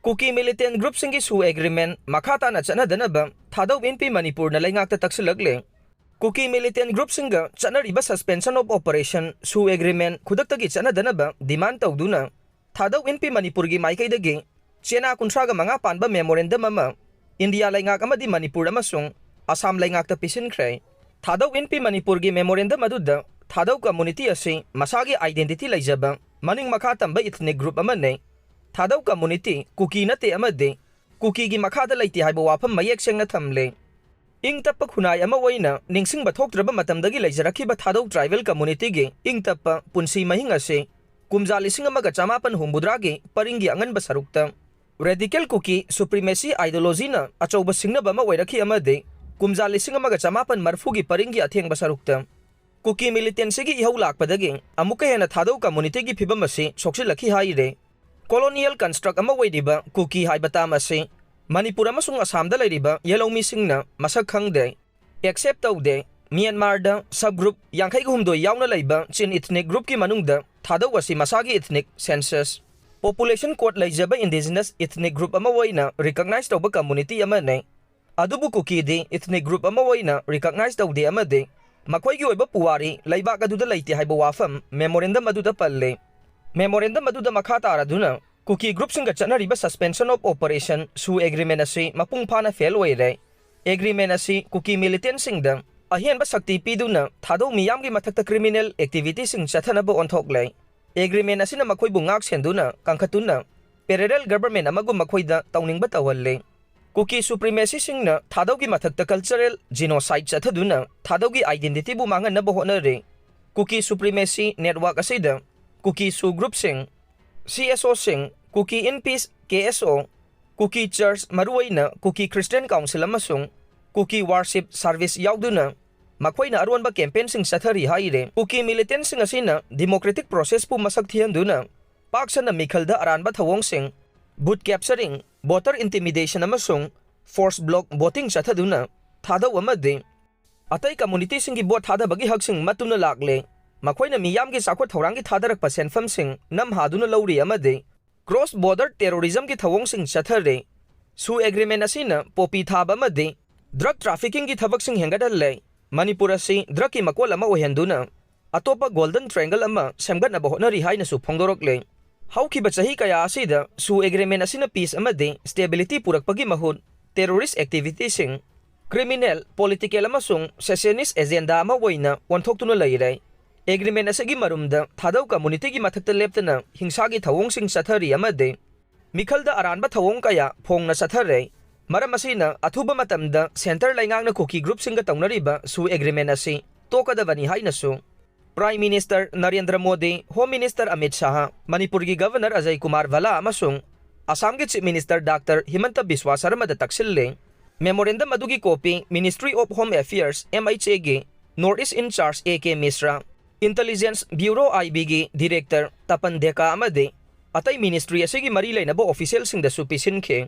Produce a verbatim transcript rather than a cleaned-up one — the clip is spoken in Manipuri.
ꯀꯨꯀꯤ ꯃꯤꯂꯤꯇꯦꯟ ꯒ꯭ꯔꯨꯞꯁꯤꯡꯒꯤ ꯁꯨ ꯑꯦꯒ꯭ꯔꯤꯃꯦꯟ ꯃꯈꯥ ꯇꯥꯅ ꯆꯠꯅꯗꯅꯕ ꯊꯥꯗꯧ ꯏꯟꯄꯤ ꯃꯅꯤꯄꯨꯔꯅ ꯂꯩꯉꯥꯛꯇ ꯇꯛꯁꯤꯜꯂꯛꯂꯦ꯫ ꯀꯨꯀꯤ ꯃꯤꯂꯤꯇꯦꯟ ꯒ꯭ꯔꯨꯞꯁꯤꯡꯒ ꯆꯠꯅꯔꯤꯕ ꯁꯁꯄꯦꯟꯁꯟ ꯑꯣꯐ ꯑꯣꯄꯔꯦꯁꯟ ꯁꯨ ꯑꯦꯒ꯭ꯔꯤꯃꯦꯟ ꯈꯨꯗꯛꯇꯒꯤ ꯆꯠꯅꯗꯅꯕ ꯗꯤꯃꯥꯟ ꯇꯧꯗꯨꯅ ꯊꯥꯗꯧ ꯏꯟꯄꯤ ꯃꯅꯤꯄꯨꯔꯒꯤ ꯃꯥꯏꯀꯩꯗꯒꯤ ꯆꯦꯅꯥ ꯀꯨꯟꯊ꯭ꯔꯥꯒ ꯃꯉꯥ ꯄꯥꯟꯕ ꯃꯦꯃꯣꯔꯦꯟꯗꯝ ꯑꯃ ꯏꯟꯗꯤꯌꯥ ꯂꯩꯉꯥꯛ ꯑꯃꯗꯤ ꯃꯅꯤꯄꯨꯔ ꯑꯃꯁꯨꯡ ꯑꯁꯥꯝ ꯂꯩꯉꯥꯛꯇ ꯄꯤꯁꯤꯟꯈ꯭ꯔꯦ꯫ ꯊꯥꯗꯧ ꯏꯟꯄꯤ ꯃꯅꯤꯄꯨꯔꯒꯤ ꯃꯦꯃꯣꯔꯦꯟꯗꯝ ꯑꯗꯨꯗ ꯊꯥꯗꯧ ꯀꯝꯃꯨꯅꯤꯇꯤ ꯑꯁꯤ ꯃꯁꯥꯒꯤ ꯑꯥꯏꯗꯦꯟꯇꯤꯇꯤ ꯂꯩꯖꯕ ꯃꯅꯤꯡ ꯃꯈꯥ ꯇꯝꯕ ꯏꯊꯅꯤꯛ ꯒ꯭ꯔꯨꯞ ꯑꯃꯅꯤ꯫ ꯊꯥꯗꯧ ꯀꯝꯃꯨꯅꯤꯇꯤ ꯀꯨꯀꯤ ꯅꯠꯇꯦ ꯑꯃꯗꯤ ꯀꯨꯀꯤꯒꯤ ꯃꯈꯥꯗ ꯂꯩꯇꯦ ꯍꯥꯏꯕ ꯋꯥꯐꯝ ꯃꯌꯦꯛ ꯁꯦꯡꯅ ꯊꯝꯂꯦ꯫ ꯏꯪ ꯇꯞꯄ ꯈꯨꯟꯅꯥꯏ ꯑꯃ ꯑꯣꯏꯅ ꯅꯤꯡꯁꯤꯡꯕ ꯊꯣꯛꯇ꯭ꯔꯕ ꯃꯇꯝꯗꯒꯤ ꯂꯩꯖꯔꯛꯈꯤꯕ ꯊꯥꯗꯧ ꯇ꯭ꯔꯥꯏꯕꯦꯜ ꯀꯝꯃꯨꯅꯤꯇꯤꯒꯤ ꯏꯪ ꯇꯞꯄ ꯄꯨꯟꯁꯤ ꯃꯍꯤꯡ ꯑꯁꯤ ꯀꯨꯝꯖꯥ ꯂꯤꯁꯤꯡ ꯑꯃꯒ ꯆꯃꯥꯄꯟ ꯍꯨꯝꯐꯨꯇꯔꯥꯒꯤ ꯄꯔꯤꯡꯒꯤ ꯑꯉꯟꯕ ꯁꯔꯨꯛꯇ ꯔꯦꯗꯤꯀꯦꯜ ꯀꯨꯀꯤ ꯁꯨꯄ꯭ꯔꯤꯃꯦꯁꯤ ꯑꯥꯏꯗꯤꯑꯣꯂꯣꯖꯤꯅ ꯑꯆꯧꯕ ꯁꯤꯡꯅꯕ ꯑꯃ ꯑꯣꯏꯔꯛꯈꯤ ꯑꯃꯗꯤ ꯀꯨꯝꯖꯥ ꯂꯤꯁꯤꯡ ꯑꯃꯒ ꯆꯃꯥꯄꯟ ꯃꯔꯤꯐꯨꯒꯤ ꯄꯔꯤꯡꯒꯤ ꯑꯊꯦꯡꯕ ꯁꯔꯨꯛꯇ ꯀꯨꯀꯤ ꯃꯤꯂꯤꯇꯦꯟꯁꯤꯒꯤ ꯏꯍꯧ ꯂꯥꯛꯄꯗꯒꯤ ꯑꯃꯨꯛꯀ ꯍꯦꯟꯅ ꯊꯥꯗꯧ ꯀꯝꯃꯨꯅꯤꯇꯤꯒꯤ ꯐꯤꯕꯝ ꯑꯁꯤ ꯁꯣꯛꯆꯤꯜꯂꯛꯈꯤ ꯍꯥꯏꯔꯦ꯫ ꯀꯣꯂꯣꯅꯤꯌꯦꯜ ꯀꯟꯁꯇ꯭ꯔꯛ ꯑꯃ ꯑꯣꯏꯔꯤꯕ ꯀꯨꯀꯤ ꯍꯥꯏꯕ ꯇꯥꯝ ꯑꯁꯤ ꯃꯅꯤꯄꯨꯔ ꯑꯃꯁꯨꯡ ꯑꯁꯥꯝꯗ ꯂꯩꯔꯤꯕ ꯌꯦꯜꯍꯧꯃꯤꯁꯤꯡꯅ ꯃꯁꯛ ꯈꯪꯗꯦ, ꯑꯦꯛꯁꯦꯞ ꯇꯧꯗꯦ꯫ ꯃ꯭ꯌꯥꯟꯃꯥꯔꯗ ꯁꯕ ꯒ꯭ꯔꯨꯞ ꯌꯥꯡꯈꯩꯒ ꯍꯨꯝꯗꯣꯏ ꯌꯥꯎꯅ ꯂꯩꯕ ꯆꯤꯟ ꯏꯊꯅꯤꯛ ꯒ꯭ꯔꯨꯞꯀꯤ ꯃꯅꯨꯡꯗ ꯊꯥꯗꯧ ꯑꯁꯤ ꯃꯁꯥꯒꯤ ꯏꯊꯅꯤꯛ ꯁꯦꯟꯁꯁ, ꯄꯣꯄꯨꯂꯦꯁꯟ ꯀꯣꯗ ꯂꯩꯖꯕ ꯏꯟꯗꯤꯖꯤꯅꯁ ꯏꯊꯅꯤꯛ ꯒ꯭ꯔꯨꯞ ꯑꯃ ꯑꯣꯏꯅ ꯔꯤꯀꯛꯅꯥꯏꯖ ꯇꯧꯕ ꯀꯝꯃꯨꯅꯤꯇꯤ ꯑꯃꯅꯤ꯫ ꯑꯗꯨꯕꯨ ꯀꯨꯀꯤꯗꯤ ꯏꯊꯅꯤꯛ ꯒ꯭ꯔꯨꯞ ꯑꯃ ꯑꯣꯏꯅ ꯔꯤꯀꯛꯅꯥꯏꯖ ꯇꯧꯗꯦ ꯑꯃꯗꯤ ꯃꯈꯣꯏꯒꯤ ꯑꯣꯏꯕ ꯄꯨꯋꯥꯔꯤ ꯂꯩꯕꯥꯛ ꯑꯗꯨꯗ ꯂꯩꯇꯦ ꯍꯥꯏꯕ ꯋꯥꯐꯝ ꯃꯦꯃꯣꯔꯦꯟꯗꯝ ꯑꯗꯨꯗ ꯄꯜꯂꯤ꯫ ꯃꯦꯃꯣꯔꯦꯟꯗꯝ ꯑꯗꯨꯗ ꯃꯈꯥ ꯇꯥꯔꯗꯨꯅ ꯀꯨꯀꯤ ꯒ꯭ꯔꯨꯞꯁꯤꯡꯒ ꯆꯠꯅꯔꯤꯕ ꯁꯁꯄꯦꯟꯁꯟ ꯑꯣꯐ ꯑꯣꯄꯔꯦꯁꯟ ꯁꯨ ꯑꯦꯒ꯭ꯔꯤꯃꯦꯟ ꯑꯁꯤ ꯃꯄꯨꯡ ꯐꯥꯅ ꯐꯦꯜ ꯑꯣꯏꯔꯦ꯫ ꯑꯦꯒ꯭ꯔꯤꯃꯦꯟ ꯑꯁꯤ ꯀꯨꯀꯤ ꯃꯤꯂꯤꯇꯦꯟꯁꯤꯡꯗ ꯑꯍꯦꯟꯕ ꯁꯛꯇꯤ ꯄꯤꯗꯨꯅ ꯊꯥꯗꯧ ꯃꯤꯌꯥꯝꯒꯤ ꯃꯊꯛꯇ ꯀ꯭ꯔꯤꯃꯤꯅꯦꯜ ꯑꯦꯛꯇꯤꯚꯤꯇꯤꯁꯤꯡ ꯆꯠꯊꯅꯕ ꯑꯣꯟꯊꯣꯛꯂꯦ꯫ ꯑꯦꯒ꯭ꯔꯤꯃꯦꯟ ꯑꯁꯤꯅ ꯃꯈꯣꯏꯕꯨ ꯉꯥꯛ ꯁꯦꯟꯗꯨꯅ ꯀꯟꯈꯠꯇꯨꯅ ꯄꯦꯔꯦꯂꯦꯜ ꯒꯕꯔꯃꯦꯟ ꯑꯃꯒꯨꯝ ꯃꯈꯣꯏꯗ ꯇꯧꯅꯤꯡꯕ ꯇꯧꯍꯜꯂꯦ꯫ ꯀꯨꯀꯤ ꯁꯨꯄ꯭ꯔꯤꯃꯦꯁꯤꯁꯤꯡꯅ ꯊꯥꯗꯧꯒꯤ ꯃꯊꯛꯇ ꯀꯜꯆꯔꯦꯜ ꯖꯤꯅꯣꯁꯥꯏꯗ ꯆꯠꯊꯗꯨꯅ ꯊꯥꯗꯧꯒꯤ ꯑꯥꯏꯗꯦꯟꯇꯤꯇꯤꯕꯨ ꯃꯥꯡꯍꯟꯅꯕ ꯍꯣꯠꯅꯔꯤ꯫ ꯀꯨꯀꯤ ꯁꯨꯄ꯭ꯔꯤꯃꯦꯁꯤ ꯅꯦꯠꯋꯥꯔꯛ ꯑꯁꯤꯗ ꯀꯨꯀꯤ ꯁꯨ ꯒ꯭ꯔꯨꯞꯁꯤꯡ, ꯁꯤ ꯑꯦꯁ ꯑꯣꯁꯤꯡ, ꯀꯨꯀꯤ ꯏꯟ ꯄꯤꯁ, ꯀꯦ ꯑꯦꯁ ꯑꯣ, ꯀꯨꯀꯤ ꯆꯔꯆ, ꯃꯔꯨꯑꯣꯏꯅ ꯀꯨꯀꯤ ꯈ꯭ꯔꯤꯁꯇꯤꯌꯟ ꯀꯥꯎꯟꯁꯤꯜ ꯑꯃꯁꯨꯡ ꯀꯨꯀꯤ ꯋꯥꯔꯁꯤꯞ ꯁꯔꯚꯤꯁ ꯌꯥꯎꯗꯨꯅ ꯃꯈꯣꯏꯅ ꯑꯔꯣꯟꯕ ꯀꯦꯝꯄꯦꯟꯁꯤꯡ ꯆꯠꯊꯔꯤ ꯍꯥꯏꯔꯦ꯫ ꯀꯨꯀꯤ ꯃꯤꯂꯤꯇꯦꯟꯁꯤꯡ ꯑꯁꯤꯅ ꯗꯤꯃꯣꯀ꯭ꯔꯦꯇꯤꯛ ꯄ꯭ꯔꯣꯁꯦꯁꯄꯨ ꯃꯁꯛ ꯊꯤꯍꯟꯗꯨꯅ ꯄꯥꯛ ꯁꯟꯅ ꯃꯤꯈꯜꯗ ꯑꯔꯥꯟꯕ ꯊꯧꯑꯣꯡꯁꯤꯡ, ꯕꯨꯠ ꯀꯦꯞꯆꯔꯤꯡ, ꯚꯣꯇꯔ ꯏꯟꯇꯤꯃꯤꯗꯦꯁꯟ ꯑꯃꯁꯨꯡ ꯐꯣꯔꯁ ꯕ꯭ꯂꯣꯛ ꯚꯣꯇꯤꯡ ꯆꯠꯊꯗꯨꯅ ꯊꯥꯗꯧ ꯑꯃꯗꯤ ꯑꯇꯩ ꯀꯝꯃꯨꯅꯤꯇꯤꯁꯤꯡꯒꯤ ꯚꯣꯠ ꯊꯥꯗꯕꯒꯤ ꯍꯛꯁꯤꯡ ꯃꯠꯇꯨꯅ ꯂꯥꯛꯂꯦ꯫ ꯃꯈꯣꯏꯅ ꯃꯤꯌꯥꯝꯒꯤ ꯆꯥꯎꯈꯠ ꯊꯧꯔꯥꯡꯒꯤ ꯊꯥꯗꯔꯛꯄ ꯁꯦꯟꯐꯝꯁꯤꯡ ꯅꯝꯍꯥꯗꯨꯅ ꯂꯧꯔꯤ ꯑꯃꯗꯤ Cross border terrorism ꯒꯤ ꯊꯧꯑꯣꯡꯁꯤꯡ ꯆꯠꯊꯔꯦ꯫ ꯁꯨ ꯑꯦꯒ꯭ꯔꯤꯃꯦꯟ ꯑꯁꯤꯅ ꯄꯣꯄꯤ ꯊꯥꯕ ꯑꯃꯗꯤ ꯗ꯭ꯔꯒ ꯇ꯭ꯔꯥꯐꯤꯀꯤꯡꯒꯤ ꯊꯕꯛꯁꯤꯡ ꯍꯦꯟꯒꯠꯍꯜꯂꯦ꯫ ꯃꯅꯤꯄꯨꯔ ꯑꯁꯤ ꯗ꯭ꯔꯒꯀꯤ ꯃꯀꯣꯜ ꯑꯃ ꯑꯣꯏꯍꯟꯗꯨꯅ ꯑꯇꯣꯞꯄ ꯒꯣꯜꯗꯟ ꯇ꯭ꯔꯥꯏꯡꯒꯜ ꯑꯃ ꯁꯦꯝꯒꯠꯅꯕ ꯍꯣꯠꯅꯔꯤ ꯍꯥꯏꯅꯁꯨ ꯐꯣꯡꯗꯣꯔꯛꯂꯦ꯫ ꯍꯧꯈꯤꯕ ꯆꯍꯤ ꯀꯌꯥ ꯑꯁꯤꯗ ꯁꯨ ꯑꯦꯒ꯭ꯔꯤꯃꯦꯟ ꯑꯁꯤꯅ ꯄꯤꯁ ꯑꯃꯗꯤ ꯁ꯭ꯇꯦꯕꯤꯂꯤꯇꯤ ꯄꯨꯔꯛꯄꯒꯤ ꯃꯍꯨꯠ ꯇꯦꯔꯣꯔꯤꯁ ꯑꯦꯛꯇꯤꯚꯤꯇꯤꯁꯤꯡ, ꯀ꯭ꯔꯤꯃꯤꯅꯦꯜ, ꯄꯣꯂꯤꯇꯤꯀꯦꯜ ꯑꯃꯁꯨꯡ ꯁꯦꯁꯦꯅꯤꯁ ꯑꯦꯖꯦꯟꯗꯥ ꯑꯃ ꯑꯣꯏꯅ ꯑꯣꯟꯊꯣꯛꯇꯨꯅ ꯂꯩꯔꯦ꯫ ꯑꯦꯒ꯭ꯔꯤꯃꯦꯟ ꯑꯁꯤꯒꯤ ꯃꯔꯨꯝꯗ ꯊꯥꯗꯧ ꯀꯝꯃꯨꯅꯤꯇꯤꯒꯤ ꯃꯊꯛꯇ ꯂꯦꯞꯇꯅ ꯍꯤꯡꯁꯥꯒꯤ ꯊꯧꯑꯣꯡꯁꯤꯡ ꯆꯠꯊꯔꯤ ꯑꯃꯗꯤ ꯃꯤꯈꯜꯗ ꯑꯔꯥꯟꯕ ꯊꯧꯑꯣꯡ ꯀꯌꯥ ꯐꯣꯡꯅ ꯆꯠꯊꯔꯦ꯫ ꯃꯔꯝ ꯑꯁꯤꯅ ꯑꯊꯨꯕ ꯃꯇꯝꯗ ꯁꯦꯟꯇꯔ ꯂꯩꯉꯥꯛꯅ ꯀꯨꯀꯤ ꯒ꯭ꯔꯨꯞꯁꯤꯡꯒ ꯇꯧꯅꯔꯤꯕ ꯁꯨ ꯑꯦꯒ꯭ꯔꯤꯃꯦꯟ ꯑꯁꯤ ꯇꯣꯛꯀꯗꯕꯅꯤ ꯍꯥꯏꯅꯁꯨ prime minister Narendra Modi, home minister Amit Shah, ꯃꯅꯤꯄꯨꯔꯒꯤ ꯒꯚꯔꯅꯔ ꯑꯖꯌ ꯀꯨꯃꯥꯔ ꯚꯜꯂꯥ ꯑꯃꯁꯨꯡ ꯑꯁꯥꯝꯒꯤ ꯆꯤꯐ ꯃꯤꯅꯤꯁꯇꯔ ꯗꯥꯛꯇꯔ ꯍꯤꯃꯟꯇ ꯕꯤꯁ꯭ꯋꯥ ꯁꯔꯃꯗ ꯇꯛꯁꯤꯜꯂꯦ꯫ ꯃꯦꯃꯣꯔꯦꯟꯗꯝ ꯑꯗꯨꯒꯤ copy Ministry of Home Affairs, M H A ꯒꯤ North East in charge A K ꯃꯤꯁ꯭ꯔꯥ, Intelligence Bureau, I B ꯒꯤ ꯗꯤꯔꯦꯛꯇꯔ ꯇꯄꯟ ꯗꯦꯀꯥ ꯑꯃꯗꯤ ꯑꯇꯩ ꯃꯤꯅꯤꯁꯇ꯭ꯔꯤ ꯑꯁꯤꯒꯤ ꯃꯔꯤ ꯂꯩꯅꯕ ꯑꯣꯐꯤꯁꯤꯌꯦꯜꯁꯤꯡꯗꯁꯨ ꯄꯤꯁꯤꯟꯈꯤ꯫